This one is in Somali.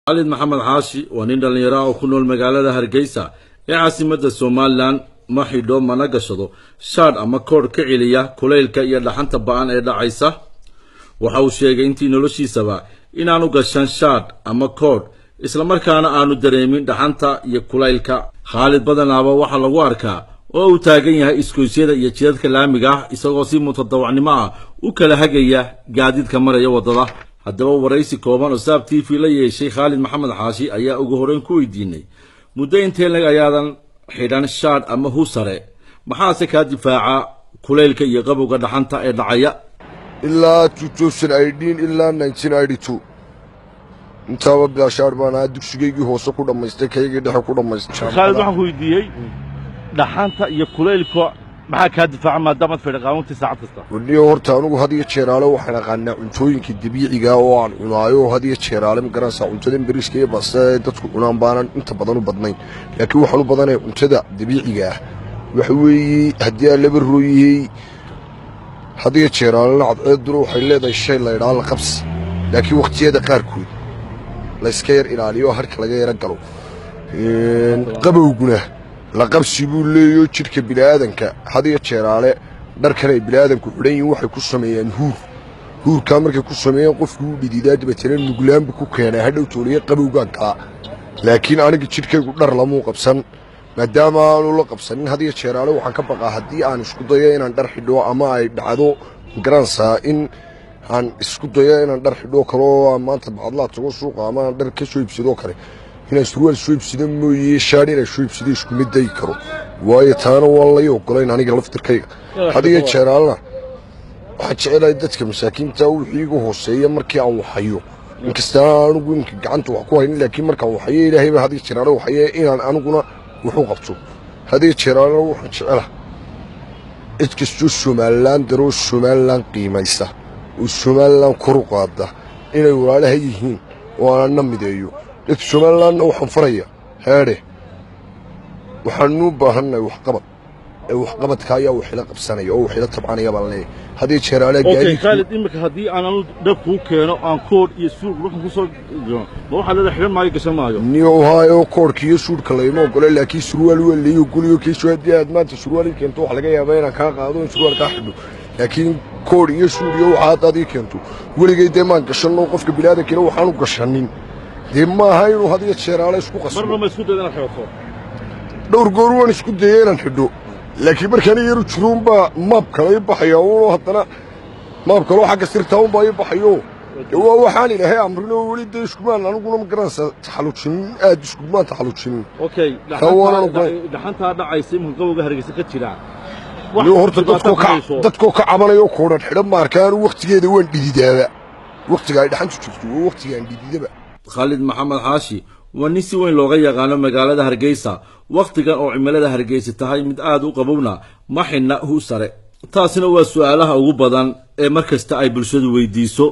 Khaalid Maxamed Xaashi waa nin dhallinyaro ah oo ku nool magaalada Hargeysa ee caasimadda Somalilan. Ma xidho mana gashado shaadh ama koodh ka celiya kulaylka iyo dhaxanta ba-an ee dhacaysa. Waxa uu sheegay intii noloshiisaba inaanu gashan shaadh ama koodh, islamarkaana aanu dareemin dhaxanta iyo kulaylka. Khaalid badanaaba waxaa lagu arkaa oo uu taagan yahay iskoysyada iyo jidadka laamiga ah, isagoo si mutadawacnimo ah u kala hagaya gaadiidka maraya waddada. Haddaba waraysi kooban oo Saab TV la yeeshay Khaalid Maxamed Xaashi ayaa ugu horreyn ku weydiinay muddo intee lag ayaadan xidhan shaadh ama husare, maxaase kaa difaaca kulaylka iyo qabowga dhaxanta ee dhacaya? Ilaa 2018 ilaa 1982 intaaba bilaa shaar baan ahaa. Dugsigaygii hoose ku dhammaystay, kaygii dhexe ku dhammaystay. Khaalid, waxaan ku weydiiyey dhaxanta iyo kulaylka maxaa kaa difaaca maadaamaad fedhaqaawantii saacad kasta? Waniyo horta anugu had iyo jeeraale waxaan aqaanaa cuntooyinka dabiiciga oo aan cunaayo. Had iyo jeeraale ma garanaysaa, cuntada bariiska iyo baastada ee dadku cunaan baanan inta badan u badnayn, laakiin waxaan u badanaya cuntada dabiiciga ah. Waxa weeye, haddii aan laba rooyiyey, had iyo jeeraalena cadceeduna waxay leedahay shay la idhaa la qabsi, laakiin wakhtiyada qaarkood layska yar ilaaliyo, harka laga yaro galo. Qabowguna la qabsi buu leeyo. Jidhka bini'aadanka had iyo jeeraale dharkan ay bini'aadanku xidhan yihiin waxay ku sameeyaan huur. Huurkaa markay ku sameeyaan, qofku wuu dhidiidaa, dabeetana nuglaanbu ku keenaa, hadhow tooliye qabowgaan kaa. Laakiin aniga jidhkaygu dhar lamuu qabsan. Maadaama aanu la qabsanin, had iyo jeeraale waxaan ka baqaa haddii aan isku dayo inaan dhar xidho ama ay dhacdo magaranaysaa in aan isku dayo inaan dhar xidho kaloo aan maanta bacadlaa tago suuqa ama aan dhar ka soo iibsadoo kale, inaan surwaal soo iibsado mooye shaadh inaan soo iibsado iskuma dayi karo, waayo taana waan lay ogolayn aniga laftirkayga. Had iyo jeeraalena waxaan jecelahay dadka masaakiinta wixii igu hooseeya markii aan waxayo, inkasta anigu imika gacanta wax ku haynin, laakiin markaan waxayo Ilaahay baa had iyo jeeraale waxaye inaan aniguna wuxu qabto. Had iyo jeeraalena waxaan jecelahay cid kastoo Somalilan daroo Somalilan qiimaysa oo Somalilan kor u qaada inay walaalaha yihiin oo aanana mideeyo. Dadka Somalilanna waxaan faraya, heedhe, waxaanu u baahannahay waxqabad ee waxqabadka ayaa waxila qabsanaya oo waxila tabcanaya baan leeyahay had iyo jeeraale. Okay. Gaadiidku Khaalid, imika haddii aan anu dhab kuu keeno, aan koodh iyo suud ruuxan kusoo ma waxaad leedahay xidhan maayo, gashan maayo? Niyo haayo, koodhka iyo suudhka layma ogole, laakiin surwaal waa lay ogoliyo. Keysoo haddii aad maanta surwaal ii keento, waxa laga yaabaa inaan kaa qaado in surwaal kaa xidho, laakiin koodh iyo suudh iyo waxa haddaad ii keento weligay dee maan gashanno. Qofka biniaadamkiina waxaanu gashanin dee maaha inuu had iyo jeeraale isku qasbo. Marna ma isku dayda inaad xidhato? Dhowr goor waan isku dayay inaan xidho, laakiin markaan yaru jiruunbaa maab kale ii baxaya uno, haddana maab kaloo xagga sirtaa unbaa ii baxayo. Dee waa waxaan Ilaahay amrinoo weli dee iskumaan aniguna ma garanaysaa taxallujinin, aad iskumaan taxallujinin. Okay. Taa waanan ogolayn. Dhaxantaa dhacaysa imika, qabowga Hargeysa ka jira. Niyo horta dadkoo ka cabanayo koodhan xidhan ma arkaan. Wakhtigeeda waan dhididaaba, wakhtiga ay dhaxantu jirto waa wakhtiga aan dhididaba. Khaalid Maxamed Xaashi waa nin si weyn looga yaqaano magaalada Hargeysa. Wakhtigan oo cimilada Hargeysa tahay mid aad u qabowna ma xidhna hu sare. Taasina waa su'aalaha ugu badan ee mar kasta ay bulshadu weydiiso.